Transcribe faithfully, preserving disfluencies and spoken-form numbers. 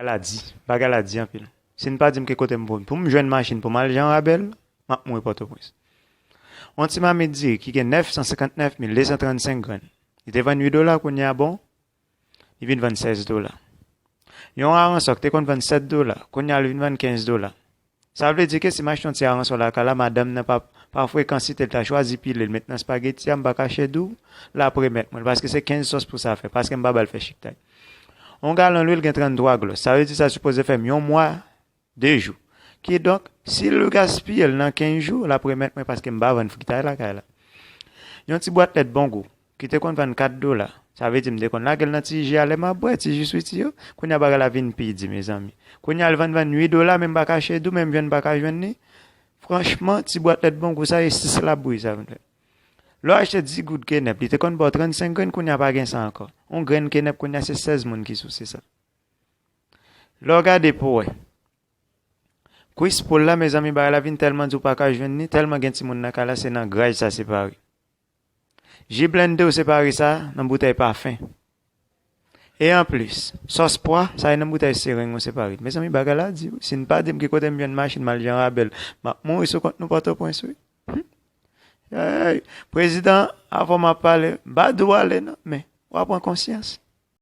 Bagay la di, bagay la di anpil. Si n pa di m ki kote m pou, pou m jwenn machin pou m al Jan Rabèl, m ap mouri Pòtoprens. Yon ti mamit diri ki gen nèf san senkant nèf mil de san trannde senk grenn, li te vann uit dola, kounye a bon, li vin vann sèz dola. Yon aransò ki te konn vann sèt dola, kounye a li vin vann kenz dola. Sa vle di ke si m achte yon ti aransò lakay la, madanm nan pa, pa frekan site l ta chwazi pile l met nan spageti a, m pa kache di w, l ap remèt mwen l, paske se kenz sòs pou sa fè, paske m pa ba l fè chiktay. Yon galon lwil gen tranntwa glòs, sa vle di sa sipoze fè m yon mwa, de jou. Kidonk, si l gaspiye l nan kenz jou, l ap remèt mwen paske m pa vann fritay lakay la. Yon ti bwat lèt Bongou, ki te konn vann kat dola. Sa vle di m te konn lage l nan ti ji a lè m ap bwè, ti ji switi yo. Kounye a bagay la vin pi di, mezanmi. Kounye a l vann vann uit dola, men m pa kache di w, menm jan m pa ka jwenn li. Franchman, ti bwat lèt Bongou sa, e sis labouyi sa vin fè. Lè w achte dis goud kenèp, li te konn ba w trannsenk grenn, kounye a pa gen sa ankò. Yon grenn kenèp, kounye a se sèz moun ki souse sa. Lè w gade pou w wè. Kwis poul la, mezanmi, bagay la vin tèlman di w pa ka jwenn li, tèlman gen timoun nan kay la, se nan graj sa separe. Ji blende w separe sa nan boutèy pafen. E anplis, sòs pwa, sa e nan boutèy sereng ou separe. Mezanmi, bagay la di wi. Si n pa di m ki kote m jwenn machin, m al Jan Rabèl, m ap mouri sou kont nou Pòtoprens wi. Hey, prezidan, avan m ap pale, m pa di w ale non, men w a pran konsyans.